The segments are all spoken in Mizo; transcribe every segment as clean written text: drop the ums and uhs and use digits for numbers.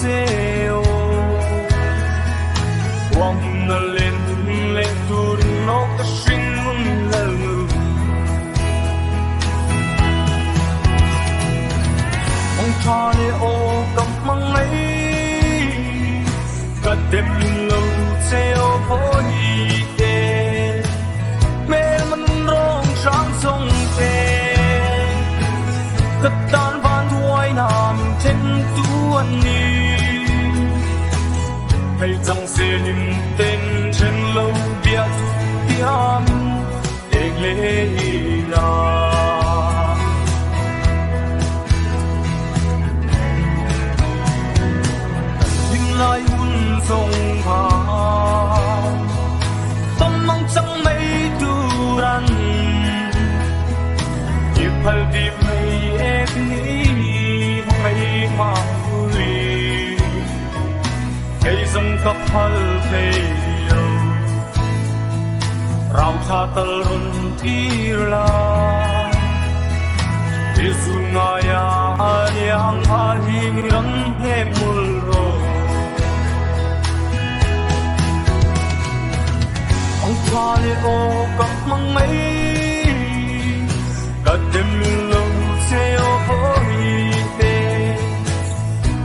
che aw. Khua hmun a len dun leh turin aw ka hringnun lalnu. Mawng tha leh aw ka hmang mai, ka dem lo che aw vawi te. Hmel man rawng hrang zawng te, ka tan van huai na min then tu an ni. Hei chang se hlim ten then lo bia chu tiam eng le ila. Hlim lai hun zawng kha tâm mang chang mei turan i phal ti mei ek ni mei ma pui kei zawng ka phal thei lo rau tha tal run tir la Jesu ngaia liang a hi ram he mul ro Ang tha le aw ka hmang mai ka dem lo che aw vawi te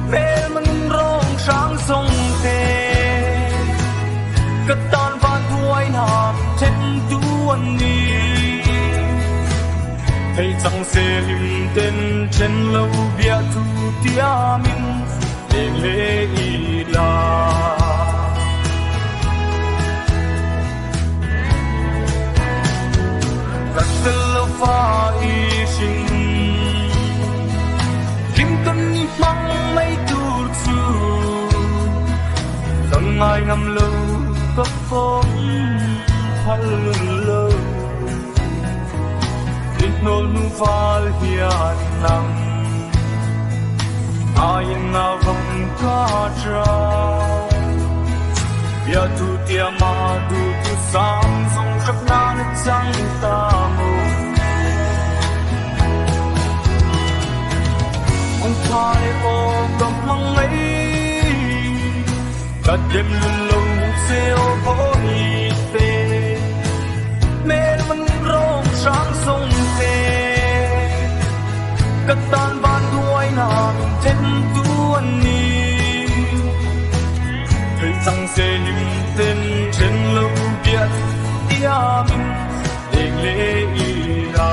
hmel man rawng hrang zawng te ka tan van huai na then tu an ni thei chang se hlim ten then lo bia tu tiamin eng le ila. Ka tel lo fa i hring Kim ton ni hmang mai tur chu Ka ngai ngam lo ka pawm phal lo I hnawl nu val hian nang Aiin a vang ka tra Bia tu tia ma du tu sam zong hrap na na chang ta mu Mong tha le aw ka mang mai Ka dem lun lo che aw vawi te Hmel man rawng hrang zawng te Ka tan van duai na min then tu an ni Thei chang se hlim ten then lo bia tiamin eng le ila.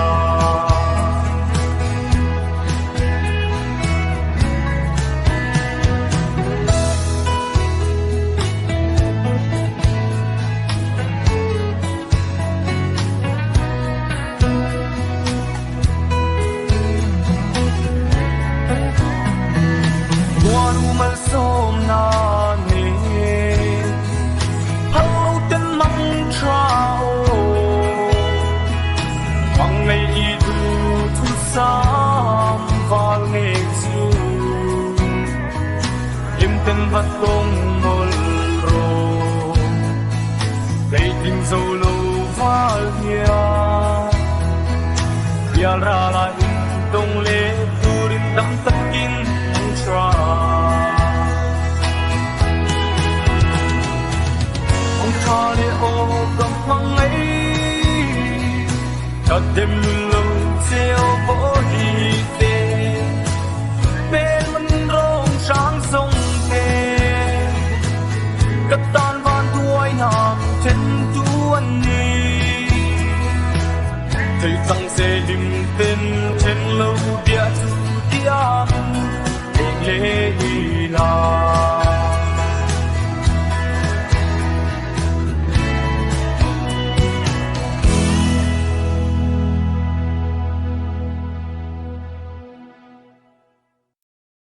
Khuanu malsawmna nen phal ten mang tha aw Mang ngei i du thu sam val nge chu Hlim ten va tawng mawlh rawh Kei tling zo lo val hian Bial ral ah in dawng leh turin dam takin an tha. Ang tha leh aw ka hmang ngei Ka dem lo che aw vawi te Hmel man rawng hrang zawng te Ka tan van duai na then tu an ni Thei chang se hlim ten then lo bia chu tiam eng le ila.